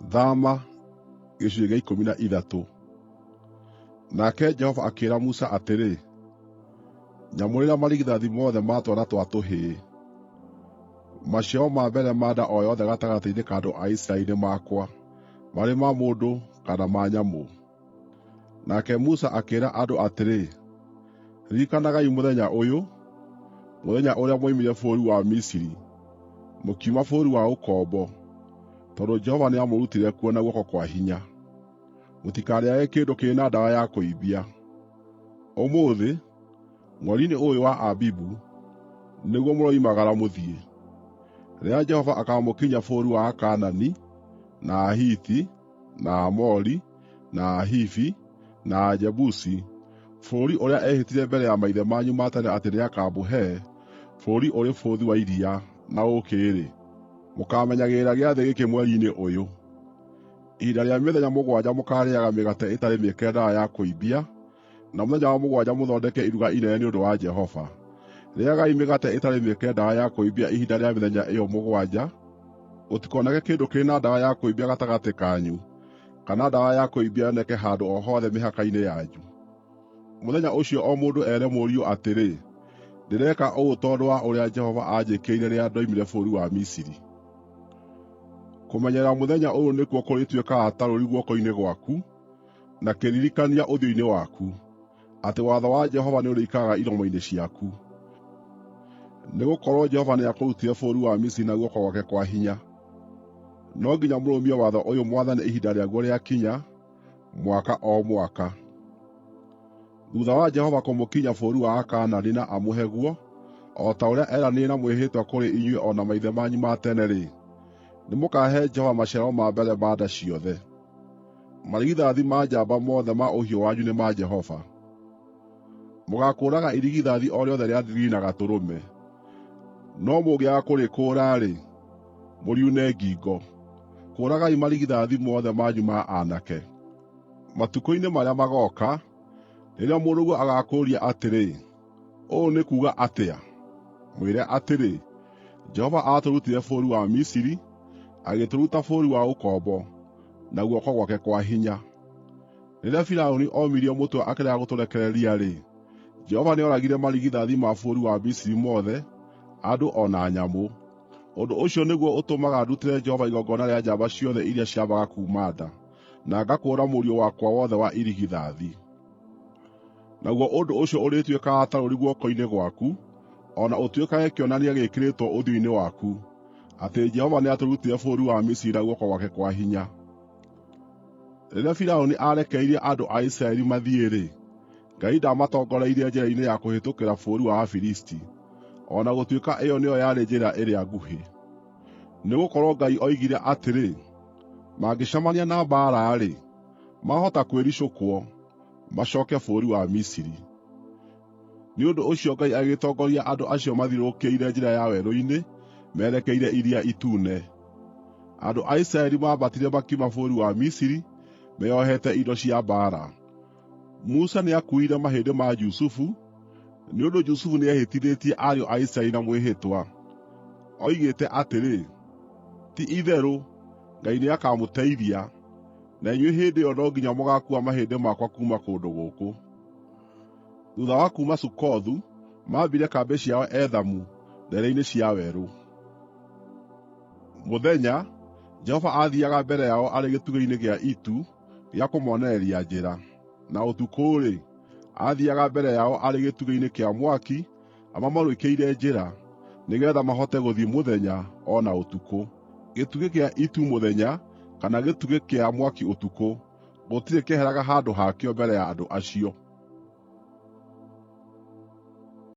Thama gĩcunjĩ gĩa 13. Nake Jehova akĩĩra Musa atĩrĩ, “Nyamũrĩra marigithathi mothe ma twana twa tũhĩĩ. Maciaro ma mbere ma nda o yothe gatagatĩ-inĩ ka andũ a Isiraeli nĩ makwa, marĩ ma mũndũ kana ma nyamũ.” Nake Musa akĩĩra andũ atĩrĩ, “Ririkanagai mũthenya ũyũ, mũthenya ũrĩa mwoimire bũrũri wa Misiri, mũkiuma bũrũri wa ũkombo, tondũ Jehova nĩamũrutire kuo na guoko kwa hinya. Mũtikarĩĩage kĩndũ kĩrĩ na ndawa ya kũimbia. Ũmũthĩ, mweri-inĩ ũyũ wa Abibu, nĩguo mũroimagara mũthiĩ. Rĩrĩa Jehova akaamũkinyia bũrũri wa Akaanani, na Ahiti, na Aamori, na Ahivi, na Ajebusi, bũrũri ũrĩa eehĩtire mbere ya maithe manyu ma tene atĩ nĩakamũhe, bũrũri ũrĩ bũthi wa iria na ũũkĩ-rĩ, mũkaamenyagĩrĩra gĩathĩ gĩkĩ mweri-inĩ ũyũ. Ihinda rĩa mĩthenya mũgwanja mũkaarĩĩaga mĩgate ĩtarĩ mĩĩkĩre ndawa ya kũimbia, na mũthenya wa mũgwanja mũthondeke iruga inene nĩ ũndũ wa Jehova. Rĩĩagai mĩgate ĩtarĩ mĩĩkĩre ndawa ya kũimbia ihinda rĩa mĩthenya ĩyo mũgwanja; gũtikoneke kĩndũ kĩrĩ na ndawa ya kũimbia gatagatĩ kanyu, kana ndawa ya kũimbia yoneke handũ o hothe mĩhaka-inĩ yanyu. Mũthenya ũcio o mũndũ ere mũriũ atĩrĩ, ‘Ndĩreka ũũ tondũ wa ũrĩa Jehova aanjĩkĩire rĩrĩa ndoimire bũrũri wa Misiri.’ Kũmenyerera mũthenya ũyũ nĩkuo kũrĩtuĩkaga ta rũũri guoko-inĩ gwaku, na kĩririkania ũthiũ-inĩ waku, atĩ watho wa Jehova nĩũrĩikaraga iromo-inĩ ciaku. Nĩgũkorwo Jehova nĩakũrutire bũrũri wa Misiri na guoko gwake kwa hinya. No nginya mũrũmie watho ũyũ mwathane ihinda rĩaguo rĩakinya, mwaka o mwaka. Thuutha wa Jehova kũmũkinyia bũrũri wa Akaanani na amũhe guo, o ta ũrĩa eeranĩire na mwĩhĩtwa kũrĩ inyuĩ o na maithe manyu ma tene-rĩ, nĩmũkahe Jehova maciaro ma mbere ma nda ciothe. Marigithathi ma njamba mothe ma ũhiũ wanyu nĩ ma Jehova. Mũgaakũũraga irigithathi o rĩothe rĩa ndigiri na gatũrũme. No mũngĩaga kũrĩkũũra-rĩ, mũriune ngingo. Kũũragai marigithathi mothe manyu ma aanake. Matukũ-inĩ marĩa magooka, rĩrĩa mũrũguo agaakũũria atĩrĩ, “Ũũ nĩ kuuga atĩa?” Mwĩre atĩrĩ, “Jehova aatũrutire bũrũri wa Misiri, agĩtũruta bũrũri wa ũkombo, na guoko gwake kwa hinya. Rĩrĩa Firaũni oomirie mũtwe akĩrega gũtũrekereria-rĩ, Jehova nĩooragire marigithathi ma bũrũri wa Misiri mothe, andũ o na nyamũ. Ũndũ ũcio nĩguo ũtũmaga ndutĩre Jehova igongona rĩa njamba ciothe iria ciambaga kuuma nda, na ngakũũra mũriũ wakwa wothe wa irigithathi. Naguo ũndũ ũcio ũrĩtuĩkaga ta rũũri guoko-inĩ gwaku, o na ũtuĩkage kĩonania gĩĩkĩrĩtwo ũthiũ-inĩ waku, atĩ Jehova nĩatũrutire bũrũri wa Misiri na guoko gwake kwa hinya. Rĩrĩa Firaũni aarekereirie andũ a Isiraeli mathiĩ-rĩ, Ngai ndaamatongoreirie njĩra-inĩ ya kũhĩtũkĩra bũrũri wa Afilisti, o na gũtuĩka ĩyo nĩyo yarĩ njĩra ĩrĩa nguhĩ. Nĩgũkorwo Ngai oigire atĩrĩ, “Mangĩcemania na mbaara-rĩ, maahota kwĩricũkwo, macooke bũrũri wa Misiri.” Nĩ ũndũ ũcio Ngai agĩtongoria andũ acio mathiũrũrũkĩire njĩra ya werũ-inĩ merekeire Iria Itune. Andũ a Isiraeli maambatire makiuma bũrũri wa Misiri meeohete indo cia mbaara. Musa nĩakuuire mahĩndĩ ma Jusufu, nĩ ũndũ Jusufu nĩehĩtithĩtie ariũ a Isiraeli na mwĩhĩtwa. Oigĩte atĩrĩ, “Ti-itherũ Ngai nĩakamũteithia, na inyuĩ hĩndĩ ĩyo no nginya mũgaakuua mahĩndĩ makwa kuuma kũndũ gũkũ.” Thuutha wa kuuma Sukothu, maambire kambĩ ciao Ethamu, ndeere-inĩ cia werũ. Mũthenya, Jehova aathiiaga mbere yao arĩ gĩtugĩ-inĩ gĩa itu gĩa kũmoonereria njĩra, na ũtukũ-rĩ, aathiiaga mbere yao arĩ gĩtugĩ-inĩ kĩa mwaki amamũrĩkĩire njĩra, nĩgeetha mahote gũthiĩ mũthenya o na ũtukũ. Gĩtugĩ kĩa itu mũthenya kana gĩtugĩ kĩa mwaki ũtukũ, gũtirĩ kĩeheraga handũ hakĩo mbere ya andũ acio.